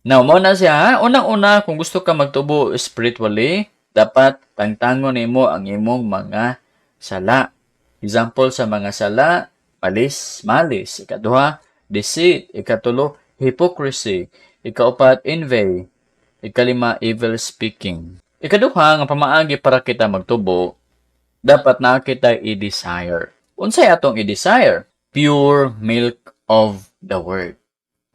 Now, mao na siya, ha? Unang-una, kung gusto ka magtubo spiritually, dapat tangtangon nimo ang imong mga sala. Example sa mga sala, malis, malice. Ikaduha, deceit. Ikatulo, hypocrisy. Ikaupat, envy. Ikalima, evil speaking. Ikaduha nga pamaagi para kita magtubo, dapat na kita i-desire. Unsay atong i-desire? Pure milk of the word.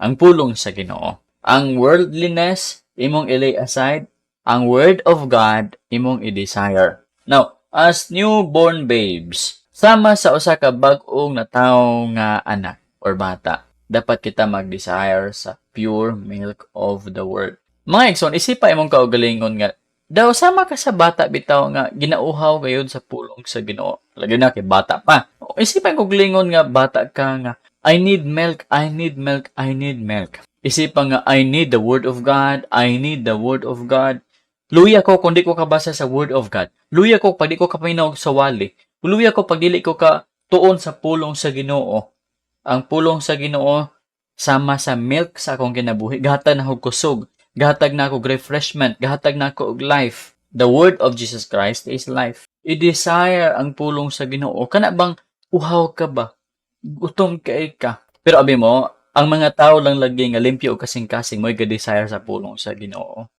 Ang pulong sa Ginoo. Ang worldliness imong i-lay aside, ang word of God imong i-desire. Now, as newborn babes, sama sa usa ka bag-ong natawo nga anak or bata, dapat kita mag-desire sa pure milk of the word. Mga igsoon, isipa imong kaugalingon nga daw sama ka sa bata bitaw nga ginauhaw gayud sa pulong sa Ginoo. Lagi na kay bata pa. Isipa imong kaugalingon nga bata ka nga I need milk, I need milk, I need milk. Isipa nga I need the word of God, I need the word of God. Luya ko kung di ko kabasa sa word of God. Luya ko pag di ko kapaminaw sa wali. Luya ko pag dili ko ka tuon sa pulong sa Ginoo. Ang pulong sa Ginoo sama sa milk sa akong kinabuhi. Gahatag na ako kusog. Gahatag na ako refreshment. Gahatag na ako og life. The word of Jesus Christ is life. I-desire ang pulong sa Ginoo. Kana bang uhaw ka ba? Gutom kay ka. Pero abi mo, ang mga tao lang lagi nga limpyo og kasing-kasing mo'y ga-desire sa pulong sa Ginoo.